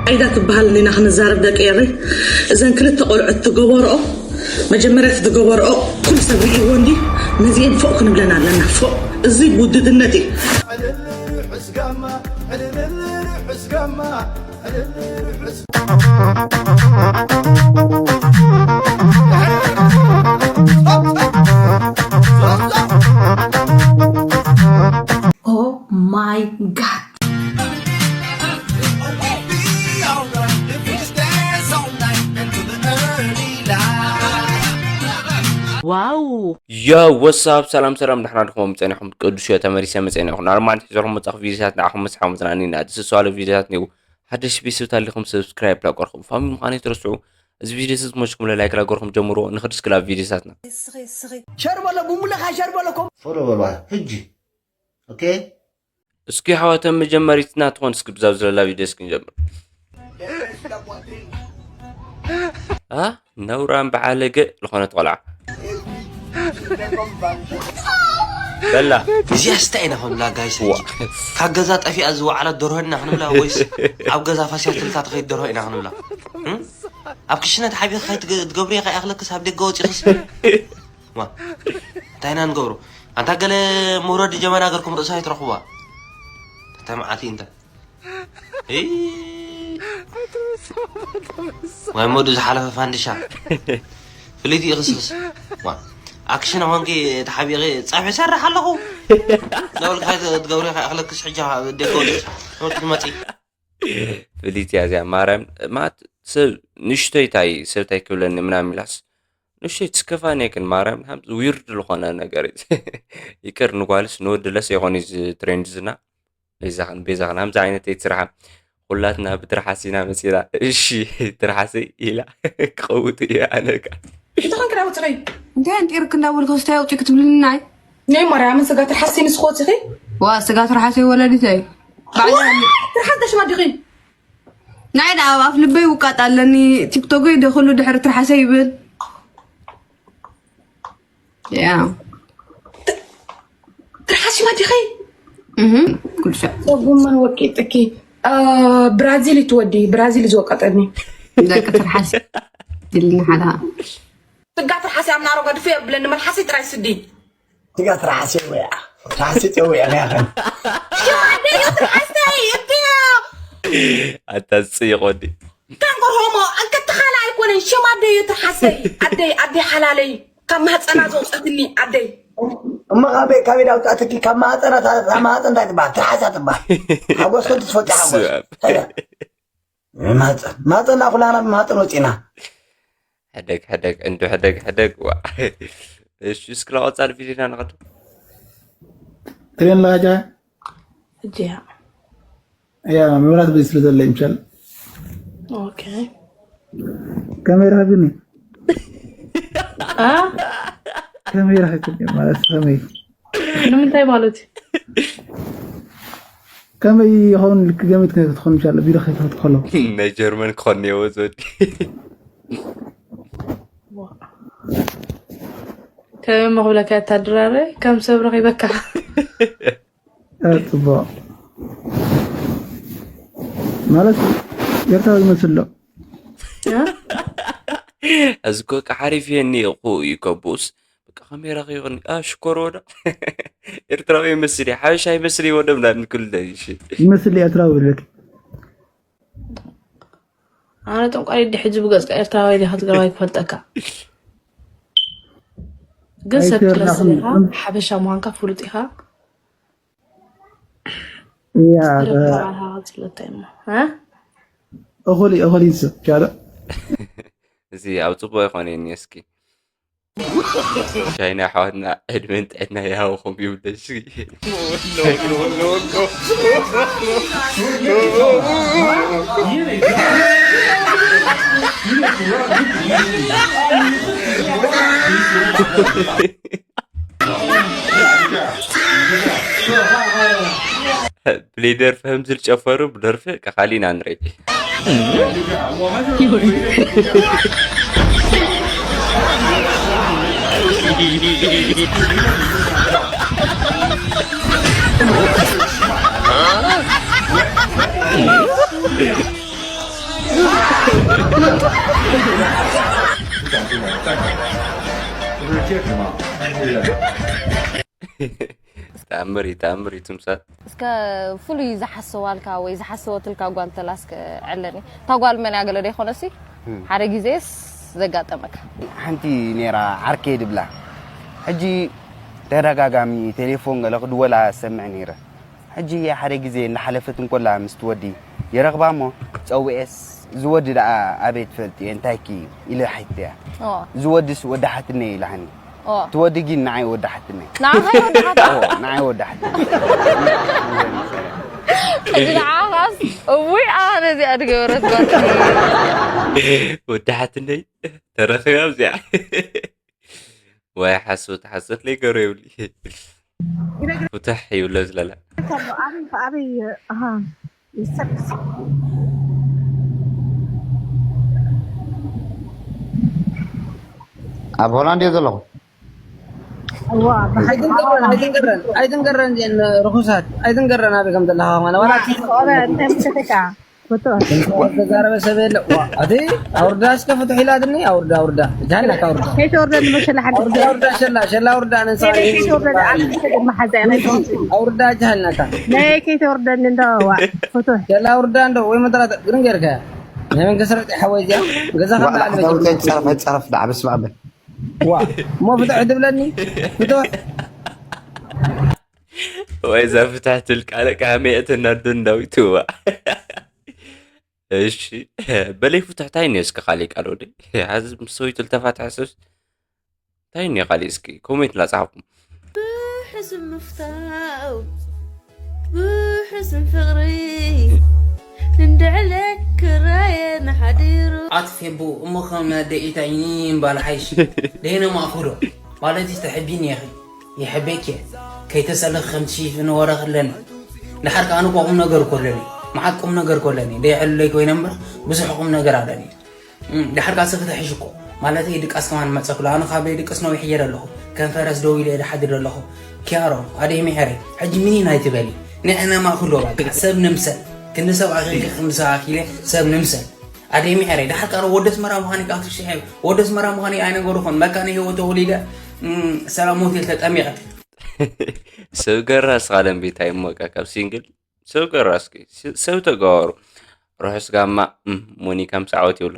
ኣይዳ ትበሃል እንዲና ክንዛረብ ደቂ ኤረይ። እዘን ክልተ ቆልዑት ትገበርኦ፣ መጀመርያ እቲ ትገበርኦ ኩሉ ሰብ ርእይዎ እንዲ፣ ነዚኤን ፎቕ ክንብለን ኣለና። ፎቕ፣ እዚ ውድድነት እዩ። Oh my God. ዋው። ዮ ወሳብ፣ ሰላም ሰላም፣ ደሕና ድኹም ጸኒኹም? ቅዱስ ዮ ተመሊሰ መጸ ኔኹ። ናርማል ሒዘኹም መጻኹ ቪዲዮታት ንዓኹም መስሓ መጽናኒ ኢና። ደስ ዝሰዋለ ቪዲዮታት ኔው። ሓደሽ ቤተሰብ ታሊኹም ሰብስክራይብ ላገርኩም ፋሚሊ ምዃኑ ኣይትረስዑ። እዚ ቪዲዮ ስዝ ሞሽኩም ለላይክ ላገርኩም ጀምሮ። ንኽድስ ክላ ቪዲዮታትና። ሸር በሎ ቡምለኻ ሸር በሎ ኮም ፎሎ በሏ ሕጂ። ኦኬ እስኪ ኣሕዋተን መጀመሪትና ትኾን እስኪ ብዛብ ዝለላ ቪድዮ እስኪ ንጀምር። ኣ ነውራም በዓለገ ዝኾነት ቆልዓ በላ። እዚኣስ እንታይ ኢና ክንብላ ጋይስ ሕጂ? ካብ ገዛ ጠፊኣ ዝወዓለት ደርሆ ኢና ክንብላ ወይስ ኣብ ገዛ ፋስያ ትልካ ትኸይድ ደርሆ ኢና ክንብላ? እም? ኣብ ክሽነ ተሓቢእካ ከይትገብሪ ኢኻ ይኣኽለክስ ኣብ ደገ ወፂኽስ? ዋ እንታይ ኢና ንገብሮ? ኣንታ ገለ መውረዲ ጀበና ገርኩም ርእሳ ይትረኽቡዋ። ተመዓቲ እንተ እይ፣ ማይ መዱ ዝሓለፈ ፋንድሻ ፍልይቲ ይኽስስ። ዋ ኣክሽን ኾንኪ ተሓቢቂ ጸብሒ ሰርሕ ኣለኹ ነበልካ ትገብሪ ኢኻ ይኣኽለክስ ሕጂ ደገ ወፂኽስ ትመፂ ፍልይቲ እያ እዚኣ ማርያም። ማለት ሰብ ንእሽተይ ታይ ሰብ ታይ ክብለኒ ምናምን ኢላስ ንእሽተይ ትስከፋኒ ግን ማርያም ዊርድ ዝኾነ ነገር እዩ። ይቅር ንጓልስ ንወድለስ ይኾን እዚ ትሬንድ ዝና ቤዛኽን ቤዛኽን ከምዚ ዓይነት ኣይትስርሓ። ኩላትና ብትርሓስ ኢና መፂና። እሺ ትርሓሰይ ኢላ ክቐውጥ እየ ኣነ ከዓ። እንታይ ኮንክ ዳውፅረይ? እንታይ ኣንጢርክ እንዳበልኩ ስታይ ኣውፂ ክትብልኒ ናይ ናይ ማርያምን ስጋ ትርሓሰይ ንስኺ ወፂኺ? ዋ ስጋ ትርሓሰይ ወለዲተይ ባዕላ ትርሓስ ደሽማ ዲኺ? ናይ ደኣ ኣብ ኣፍ ልበይ ውቃጥ ኣለኒ ቲክቶከይ ደኽሉ ድሕሪ ትርሓሰይ ይብል ያ ትርሓስ ሽማ ዲኺ? እህ ኩሉ ሻዕ ጎመን ወቂጥኪ ብራዚል ትወዲ ብራዚል ዝወቀጠኒ ደቂ ትርሓስ ድልና ሓዳ ስጋ ትርሓስ ኣብ ናሮጋ ድፉ የብለኒ መልሓሲ ጥራይ ስዲ ስጋ ትርሓስ የወያ ትርሓስ የወያ ያኸን ሽማ ደዮ ትርሓሰይ እድዮ ኣታ ዝፅይቆ ወዲ ካንጎር ሆሞ እንክትኻላ ኣይኮነን ሽማ ደዮ ትርሓሰይ ኣደይ ኣደይ ሓላለይ ካብ ማህፀና ዘውፀትኒ ኣደይ እሞ ካበይ ካበይ ዳውጣትኪ ካብ ማህፀና ማህፀን እንታይ ትበሃል ትርሓሳ ትበሃል ሓጎስ ከ ትፈልጢ ሓጎስ ማፀን ማፀና ኩላና ብማፀን ወፂና ሕደግ ሕደግ እንዱ ሕደግ ሕደግ ዋ እሺ እስክላ ቆፃል ቪዲዮና ንቐድም ትሬን ላጃ እጅያ ያ መብራት ቤት ስለዘለ ይምሻል ኦኬ ካሜራ ግን አ ካሜራ ግን ማለት ከመይ ንምንታይ ማለት እዩ ከመይ ይኸውን ልክ ገሚት ክትኾን ምሻለ ቢሮ ከይትኸት ከሎ ናይ ጀርመን ክኾን ነዎ ዝወዲ ከመይ መኽብለካ ያታድራረ ከም ሰብ ረኺበካ ጽቡቕ ማለት ኤርትራዊ ይመስል ኣሎ እዚ ኮ ሓሪፍ የኒ እኮ እዩ ከቦስ በቃ ካሜራ ከይኾን ሽኮር ወደ ኤርትራዊ ይመስል እዩ ሓበሻ ይመስል እዩ ወደ ምናምን ክልተ እሺ ይመስል ኤርትራዊ ብለክ ኣነ ጠንቋይ ዲ ሕጂ ብገጽካ ኤርትራዊ ዲኻ ትግራዋይ ክፈልጠካ ግን ሰብ ትመስል ኢኻ ሓበሻ ምዃንካ ፍሉጥ ኢኻ ያ ረብዓኻ ቀጽለታ እሞ እ እኹል እዩ እኹል እዩ ሰብ ቻለ እዚ ኣብ ጽቡቅ ይኾነ እኒ እስኪ ቻይና ኣሕዋትና ዕድመን ጥዕና ይሃብኹም ይብለ እስኪ ብሌደርፊ ከምዚ ዝጨፈሩ ብደርፊ ካሊና ንርኢ ተኣምር እዩ፣ ተኣምር እዩ ትምሳል። እስከ ፍሉይ ዝሓሰዋልካ ወይ ዝሓሰወትልካ ጓል እንተላ እስከ ዕለኒ። እታ ጓል መን እያ ገለ ዶ ይኾነሲ? ሓደ ግዜስ ዘጋጠመካ? ሓንቲ ነይራ ዓርከይ ድብላ። ሕጂ ተደጋጋሚ ቴሌፎን ገለ ክድወላ ሰምዕ ነይረ። ሕጂ ሓደ ግዜ እንዳሓለፈት እንኮላ ምስቲ ወዲ ይረኽባ እሞ ጸውኤስ እዚ ወዲ ደኣ ኣበይ ትፈልጥዮ እንታይኪ ኢለ ሓቲተያ። ኦ። እዚ ወድስ ወዳሓትኒ ኢላሃኒ። ኦ። እቲ ወዲ ግን ንዓይ ወዳሓትኒ። ንዓኻ ይወዳሓታ? ኦ፣ ንዓይ ወዳሓትኒ። ሕጂ ንዓኻስ እውይ ኣነ እዚኣ ድገበረት ጓል። ወዳሓትኒ ተረኺባ እዚኣ። ወይ ሓሶት፣ ሓሶት ለይገሩ የብሉ። ፍትሕ ይብሎ ዝለላ። ኣበይ፣ ኣበይ፣ ኣሃ፣ ይሰክስ። ኣብ ሆላንድ እየ ዘለኹ። እዋ፣ ኣይትንገረን፣ ኣይትንገረን፣ ኣይትንገረን፣ እዘን ርኹሳት፣ ኣይትንገረን ኣበይ ከም ዘለኻ፣ ማለት፣ ዋላ ኦረ፣ እንታይ ምሰተካ? ፍቱሕ። ተዛረበ ሰብ የለ። ዋ፣ ኣቲ ኣውርዳ እስከ ፍቱሕ ኢላትኒ፣ ኣውርዳ፣ ኣውርዳ። ጃና ካውርዳ። ከይተወርደኒ መሸላ ሓንቲ ኣውርዳ፣ ኣውርዳ፣ ሸላ፣ ሸላ ኣውርዳ፣ ነንሳ። ከይተወርደኒ፣ ኣነ ከይተወርደኒ፣ መሓዛ እያ፣ ናይ ተወርደኒ። ኣውርዳ፣ ጃና ካ። ናይ ከይተወርደኒ እንዶ፣ ዋ፣ ፍቱሕ። ሸላ ኣውርዳ እንዶ፣ ወይ መጥራት፣ ግርን ገርካ። ናይ መንግስቲ ረቂ ሓወይ እዚኣ፣ ገዛ ዋ፣ ከም በዓል ላዕሊ መጀመርያ። ጸረፍ፣ ጸረፍ፣ ዳዕ፣ በስመ ኣብ። ዋ፣ እሞ ፍቱሕ ትብለኒ? ፍቱሕ። ወይ እዛ ፍትሕ ትብል ቃል ከመይ እተናዶ እንዳዊት፣ ዋ። እሺ፣ በለይ ፍቱሕ፣ እንታይ እኒኦ እስኪ ካሊእ ቃል ወደይ? ሓዚ ምስ ሰበይቱ ልተፋትሐ ሰብስ እንታይ እኒኦ ካሊእ? እስኪ ኮሜንት ላጻሕኩም። ብሕሱም ምፍታው፣ ብሕሱም ፍቕሪ፣ እንድዕለ ክራየን ሓዲሩ። ኣት ፌቡ፣ እሞ ከም ደኢታይኒ እምባል ሓይሽ፣ ደይነ ማእኩዶ፣ ማለት ተሕቢኒ ኢኺ። ይሕበኪ እየ። ከይተሰለኺ ከም ትሽፍኒ ወረ ከለኒ። ድሓር ከኣ ኣነ እኮ ቁም ነገር እኮ ኣለኒ። መዓት ቁም ነገር እኮ ኣለኒ። ደይዕልለይ ኮይነ እምበር ብዙሕ ቁም ነገር ኣለኒ። እም፣ ድሓር ከኣ ስኽቲ ሕሽ እኮ። ማለተይ ድቃስ ከማን መጸኩ። ኣነ ካብ ደይድቅስ ነዊሕ እየ ኣለኹ። ከም ፈረስ ደው ኢለ እየ ድሓድር ኣለኹ። ኪያሮ፣ ኣደይ ምሔረይ፣ ሕጂ ምኒን ኣይትበሊ። ንሕና ማእኩሎ በቃ ሰብ ንምሰል። ክንዲ ሰብ ኣኺልኪ ክንዲ ሰብ ኣኺለ ሰብ ንምሰል። ኣደይ ምሔረይ፣ ድሓር ከኣ ወዲ ኣስመራ ምዃነይ ከኣ ትሽሕዮ። ወዲ ኣስመራ ምዃነይ ኣይነገርኹን። መካነ ህይወት ተወሊደ፣ እም፣ ሰላም ሆቴል ተጠሚቐ። ሰብ ገራ እስኻ ደንቢታይ እሞ ካብ ሲንግል ሰብ ገራ እስኪ ስ-፣ ሰብ ተጋወሩ። ርሑስ ጋማ፣ እም፣ ሞኒካ ምስ ዓወት ይብሎ።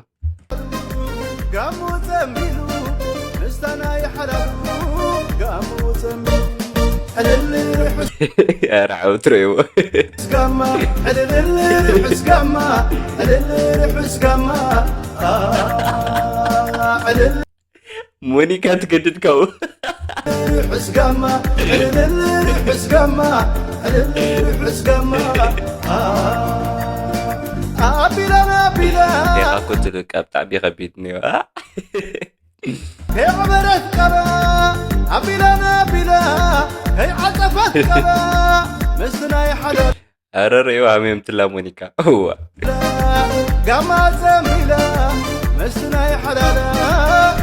ጋሞ ጸሚሉ ምስታ ናይ ሓላሉ ጋሞ ጸሚሉ ዕልል ርሑስ ኧረ ዓወት ረይዎ። ጋማ ዕልል ርሑስ ጋማ ዕልል ርሑስ ጋማ አ፣ ዕልል ሞኒካ ትገድድ ካብኡ። ርሑስ ጋማ ዕልል ርሑስ ጋማ ዕልል ርሑስ ጋማ አ፣ ኣቢላና ኣቢላ ዴኻ ኮትሉ ካብ ጣዕቢ ከቢድ ነይሩ። አ? ከይቐበረት ቀባ ኣቢላና ኣቢላ ከይዓጸፈት ቀባ ምስቲ ናይ ሓደ ኣረ ርእዩ ሃሜም ትላ ሞኒካ። እዋ። ጋማ ጸሚላ መስቲ ናይ ሓላላ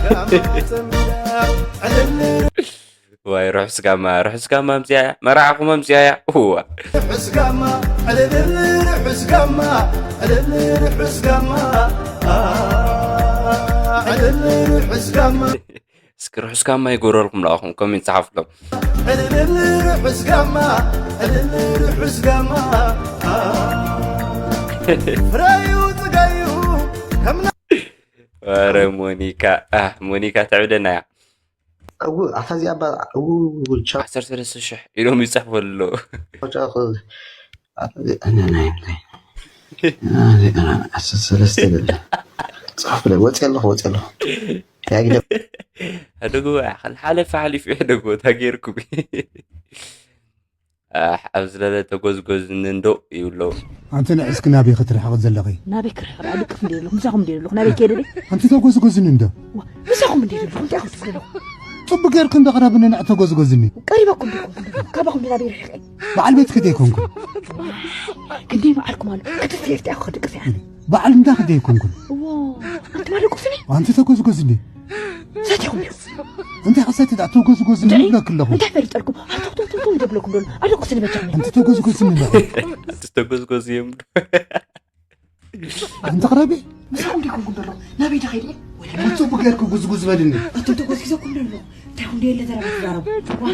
ጋማ ጸሚላ ዕልል ዋይ ርሑስ ጋማ፣ ርሑስ ጋማ ምጽያ እያ። መርዓኹም ምጽያ እያ። እዋ። ርሑስ ጋማ ዕልል ርሑስ ጋማ ዕልል ርሑስ ጋማ አ፣ ዕልል ርሑስ ጋማ እስኪ ርሑስ ጋማ ይጎረልኩም ንኣኹም ኮሜንት ጸሓፉሎም። ዕልልል ርሑስ ጋማ፣ ዕልልል ርሑስ ጋማ። ፍረዩ ጽገዩ ከምና ኧረ ሞኒካ፣ ኣህ፣ ሞኒካ ተዕብደና እያ። እው፣ ኣታ እዚኣ እባ፣ እው፣ ቻው። ዓሰርተ ሰለስተ ሽሕ ኢሎም ይጽሕፉ ኣለዉ። ቻው፣ ኣታ እዚኣ፣ ናይ፣ ናይ፣ ናይ። ኣነ፣ ኣነ፣ ዓሰርተ ሰለስተ ይብል። ጽሑፍ ብለ፣ ወጽየ ኣለኹ፣ ወጽየ ኣለኹ። ያግደ። ሕደጉ፣ ሓለፈ ሓሊፉ ሕደጉ፣ እንታይ ጌርኩም? ኣሕ፣ ኣብ ዝለለ ተጎዝጎዝኒ እንዶ ይብሎ። ኣንቲ ንዕስኪ ናበይ ክትርሕቂ ዘለኺ? ናበይ ክርሕቕ? ደኣ ድቅስ እንደ ዘለኹ፣ ምሳኹም እንደ ዘለኹ፣ ናበይ ከይደ ደይ? ኣንቲ ተጎዝጎዝኒ እንዶ? ዋ፣ ምሳኹም እንደ ዘለኹ፣ እንታይ ኢኹም ትብሉ ዘለኹ? ጽቡቕ ጌርኪ እንዶ ቅረብኒ፣ ንዕ ተጎዝጎዝኒ። ቀሪበኩም ዲኹም? ካባኹም ድና ናበይ ርሒቐ? በዓል ቤትኪ ደይኮንኩ? ክንደይ በዓልኩም ኣሎ? ክትፍየር ዲኣ ክድቅስ እያ። በዓል እንዳ ክደይ ኮንኩን? እዎ፣ ኣንቲ ማለቁስኒ? ኣንቲ ተጎዝጎዝኒ? ሰቲኹም እዩ። እንታይ ክሰቲ ደኣ ተጎዝጎዝኒ እንታይ? ይብለኪ ኣለኹ። እንታይ ፈሊጠልኩም? ኣቶ፣ ቶ፣ ቶ፣ ቶ ይደብለኩም ደሎ። ኣለቁስኒ በጃኹም። ኣንቲ ተጎዝጎዝኒ ደኣ። ኣንቲ ተጎዝጎዝ እዮም። ኣንተ ቕረቢ። ምሳኹም ዲኩም ኩን ደሎ ናበይ ደኸይድ እየ? ጽቡቅ ጌርኩ ጉዝጉዝ በልኒ። ኣቶም ተጎዝጊዘኩም ደሎ እንታይ ኩን ደየለ ዘረባ ትዛረቡ? ዋ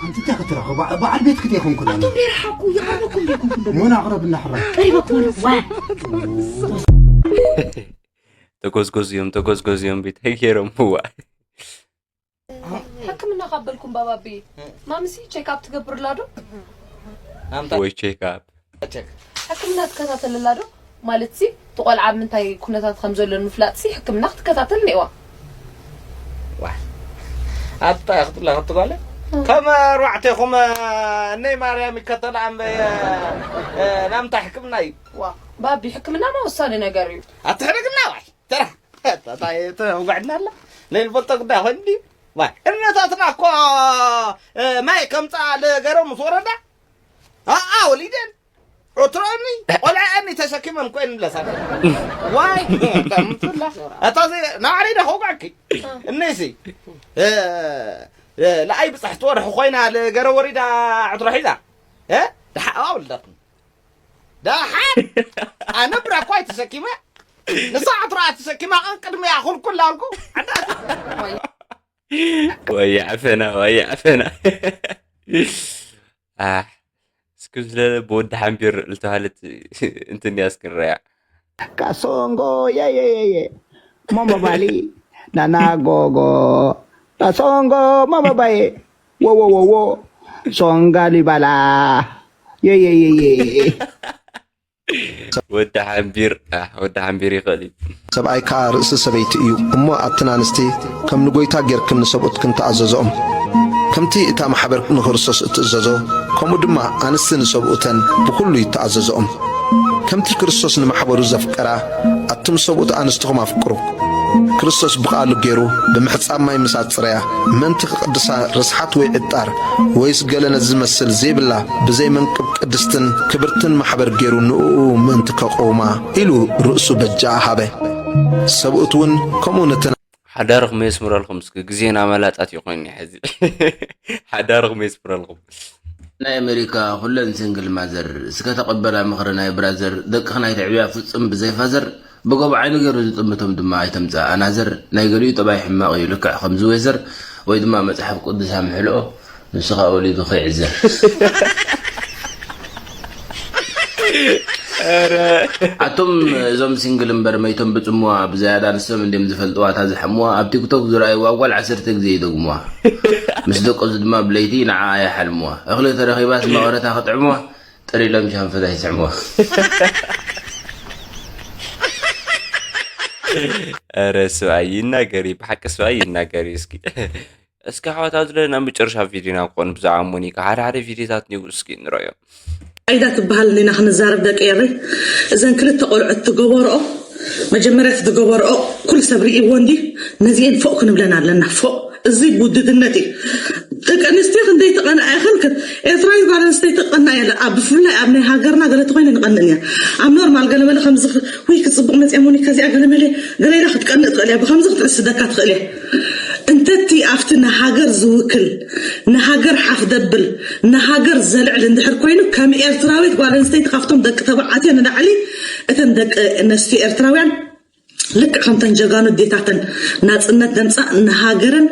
ኣንቲ እንታይ ክትረኸ በዓል ቤት ክት ይኹንኩን ኣነ። ኣቶም ደይረሓኩ ይቐርበኩም ዲኩም ኩን ደሎ ሞን ኣቕረብ እናሕራ። ቀሪበኩም ዋ ተጎዝጎዝ እዮም ተጎዝጎዝ እዮም ቤት ኣይገይሮምዋ። ሕክምና ካብ በልኩም ባባቢ ማምሲ ቼክ ኣፕ ትገብርላ ዶ? ወይ ቼክ ኣፕ ሕክምና ትከታተልላ ዶ? ማለት ሲ እቲ ቆልዓ ኣብ ምንታይ ኩነታት ከም ዘሎ ንምፍላጥ ሲ ሕክምና ክትከታተል እኒዋ። ኣታ ክትላ ክትጓለ ከም ኣርባዕቴኹም እነይ ማርያም ይከተላ እምበየ ናምታ ሕክምና እዩ። ባቢ ሕክምና ማ ወሳኒ ነገር እዩ። ኣትሕደግና ዋይ ተራ ተውጋዕድና ኣላ ነይልፈልጦ ጉዳይ ኮይኑ ድዩ? ዋይ እነታትና እኮ ማይ ከምፃ ለገረው ምስ ወረዳ ኣኣ ወሊደን ዑትሮኒ ቆልዐኒ ተሸኪመን ኮይን ለሳ ዋይ ከምትላ እታ ናዕሪ ዳ ከውጋዕኪ እነይሲ ለኣይ ብፅሕቲ ወርሒ ኮይና ለገረ ወሪዳ ዕትሮ ሒዛ ደሓዋ ወልዳትኒ ደሓን ኣነ ብራኳይ ተሰኪመ ንሳ ዕትሮኣ ተሰኪማ ቅድሚያ ኩልኩል ኣልኩ ወይ ዓፈና ወይ ዓፈና ኣሕ እስኪ ዝለ ብወዲ ሓምቢር ዝተባሃለት እንትን እያ እስኪ ንረያ Kasongo ye ye ye ye. Momo bali. Nana gogo. Kasongo momo baye. Wo wo wo wo. Songa libala. Ye ye ye ye. ወዲ ሓምቢር ኣሕ፣ ወዲ ሓምቢር ይኽእል እዩ ሰብኣይ ከኣ ርእሲ ሰበይቲ እዩ እሞ ኣብተን ኣንስቲ ከም ንጎይታ ጌርክን ንሰብኡትክን ተኣዘዝኦም። ከምቲ እታ ማሕበር ንክርስቶስ እትእዘዞ፣ ከምኡ ድማ ኣንስቲ ንሰብኡተን ብኹሉ ይተኣዘዝኦም። ከምቲ ክርስቶስ ንማሕበሩ ዘፍቀራ፣ ኣቱም ሰብኡት ኣንስትኹም ኣፍቅሩ። ክርስቶስ ብቓሉ ገይሩ ብምሕጻብ ማይ ምስ ኣጽረያ፣ ምእንቲ ክቕድሳ ርስሓት ወይ ዕጣር ወይስ ገለ ነዚ ዝመስል ዘይብላ ብዘይ መንቅብ ቅድስትን ክብርትን ማሕበር ገይሩ ንእኡ ምእንቲ ከቐውማ ኢሉ ርእሱ በጃኣ ሃበ። ሰብኡት እውን ከምኡ ነተን ሓዳርኹም የስምረልኩም እስኪ ግዜና መላጣት እዩ ኮይኑ ሕዚ ሓዳርኹም የስምረልኩም ናይ ኣሜሪካ ኩለን ሲንግል ማዘር እስከ ተቐበላ ምኽሪ ናይ ብራዘር ደቅኽን ኣይተዕብያ ፍጹም ብዘይ ፋዘር ብጎቦ ዓይኑ ገይሩ ዝጥምቶም ድማ ኣይተምጽእ ኣናዘር ናይ ገሊኡ ጠባይ ሕማቕ እዩ ልክዕ ከምዚ ዌዘር ወይ ድማ መጽሓፍ ቅዱስ ኣምሕልኦ ንሱ ኸኣ ወሊዱ ከይዕዘር ኣቶም እዞም ሲንግል እምበር መይቶም ብጽምዋ ብዝያዳ ንሶም እንድም ዝፈልጥዋ እታ ዝሐምዋ ኣብ ቲክቶክ ዝረኣይዋ ጓል ዓሰርተ ግዜ ይደግምዋ ምስ ደቀሱ ድማ ብለይቲ ንዓኣ ይሓልምዋ እኽሊ ተረኺባስ መቐረታ ክጥዕምዋ ጥር ኢሎም ጃንፈላ ይስዕምዋ ኧረ ሰብኣይ ይናገር እዩ ብሓቂ ሰብኣይ ይናገር እዩ እስኪ እስኪ ኣሕዋት ኣብዚ ለና መጨረሻ ቪድዮና ክኾን ብዛዕባ ሞኒካ ሓደ ሓደ ቪድዮታት ኒው እስኪ ንረዮ ኣይዳ ትበሃል ኒና ክንዛረብ ደቂ ኤረይ እዘን ክልተ ቆልዑት ትገበርኦ መጀመርያ እቲ ዝገበርኦ ኩሉ ሰብ ርእይዎ እንዲ ነዚኤን ፎእ ክንብለን ኣለና ፎእ እዚ ውድድነት እዩ ደቂ ኣንስትዮ ክንደይ ትቐንኣ ይኽእል ግን ኤርትራዊት ጓል ኣንስተይቲ ትቐንኣ የለ ኣብ ብፍላይ ኣብ ናይ ሃገርና ገለ ተኮይነ ንቐንእን እያ ኣብ ኖርማል ገለመለ ከምዚ ወይ ክፅቡቕ መፅያ ሞኒካ እዚኣ ገለመለ ገለ ኢላ ክትቀንእ ትኽእል እያ ብከምዚ ክትዕስደካ ትኽእል እያ እንተቲ ኣብቲ ንሃገር ዝውክል ንሃገር ሓፍ ደብል ንሃገር ዘልዕል እንድሕር ኮይኑ ከም ኤርትራዊት ጓል ኣንስተይቲ ካብቶም ደቂ ተባዓትዮ ንላዕሊ እተን ደቂ ኣነስትዮ ኤርትራውያን ልክዕ ከምተን ጀጋኑ ኣዴታተን ናፅነት ዘምፃ ንሃገረን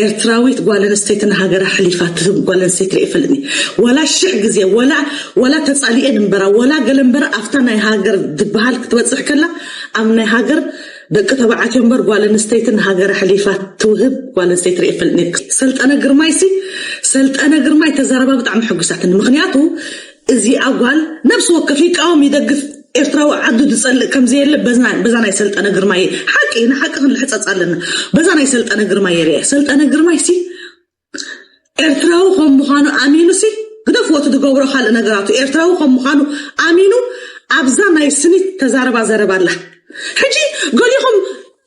ኤርትራዊት ጓል ኣንስተይቲ ንሃገራ ኣሕሊፋ ትህብ ጓል ኣንስተይቲ ርኢ ይፈልጥኒ ዋላ ሽሕ ግዜ ዋላ ዋላ ተፃሊኤን እምበራ ዋላ ገለ እምበራ ኣብታ ናይ ሃገር ዝበሃል ክትበፅሕ ከላ ኣብ ናይ ሃገር ደቂ ተባዕትዮ እምበር ጓል ኣንስተይቲ ንሃገር ኣሕሊፋ ትውህብ ጓል ኣንስተይቲ ርኢ ይፈልጥኒ ሰልጠነ ግርማይ ሲ ሰልጠነ ግርማይ ተዛረባ ብጣዕሚ ሕጉሳትኒ ምክንያቱ እዚኣ ጓል ነብሲ ወከፍ ይቃወም ይደግፍ ኤርትራዊ ዓዱ ዝጸልእ ከም ዘየለ በዛ ናይ ሰልጠነ ግርማይ ሓቂ ንሓቂ ክንልሕጸጽ ኣለና በዛ ናይ ሰልጠነ ግርማይ የሪያ ሰልጠነ ግርማይ ሲ ኤርትራዊ ከም ምዃኑ ኣሚኑ ሲ ግደፍዎ እቲ ዝገብሮ ካልእ ነገራቱ ኤርትራዊ ከም ምዃኑ ኣሚኑ ኣብዛ ናይ ስኒት ተዛረባ ዘረባ ኣላ ሕጂ ገሊኹም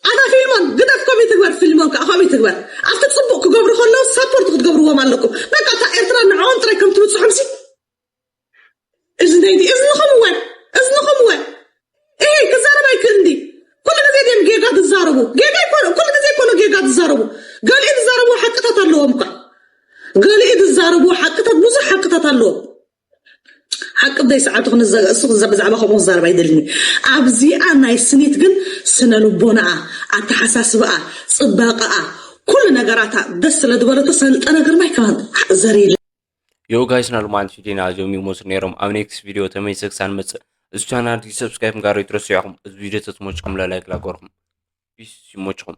ኣታ ፊልሞን ግደፍ ከምኡ ትግበር ፊልሞን ከዓ ከምኡ ትግበር ኣብቲ ፅቡቅ ክገብሩ ከለዉ ሳፖርት ክትገብርዎም ኣለኩም በቃ እታ ኤርትራ ንዕኦም ጥራይ ከም ትብፅሖም ሲ እዝነይቲ እዝንኹም እወ እዝንኹም እወ እሄ ክዛረብ ኣይክእል እንዲ ኩሉ ግዜ ድም ጌጋ ትዛረቡ ጌጋ ይኮኑ ኩሉ ግዜ ይኮኑ ጌጋ ትዛረቡ ገሊኡ ትዛረቡ ሓቅታት ኣለዎም እኳ ገሊኡ ትዛረቡ ሓቅታት ብዙሕ ሓቅታት ኣለዎም ሓቂ ደይ ሰዓቱ ክንዘ እሱ ብዛዕባ ከምኡ ክዛረብ ኣይደልኒ ኣብዚኣ ናይ ስኒት ግን ስነ ልቦናኣ፣ ኣተሓሳስባኣ፣ ፅባቐኣ፣ ኩሉ ነገራታ ደስ ስለ ዝበለቶ ሰልጠነ ግርማይ ከማን ዘር የለ። Yo guys፣ ና ሎማዓንቲ ቪዲዮና እዚኦም ይመስሉ ነይሮም። ኣብ next ቪዲዮ ተመልሰ ክሳብ ንመፅእ እዚ ቻናል እዚ subscribe ምግባር ኣይትረስዑ ኢኹም። እዚ ቪዲዮ ተዝመችኩም ላይክ ላገርኩም። ፒስ ይመችኹም።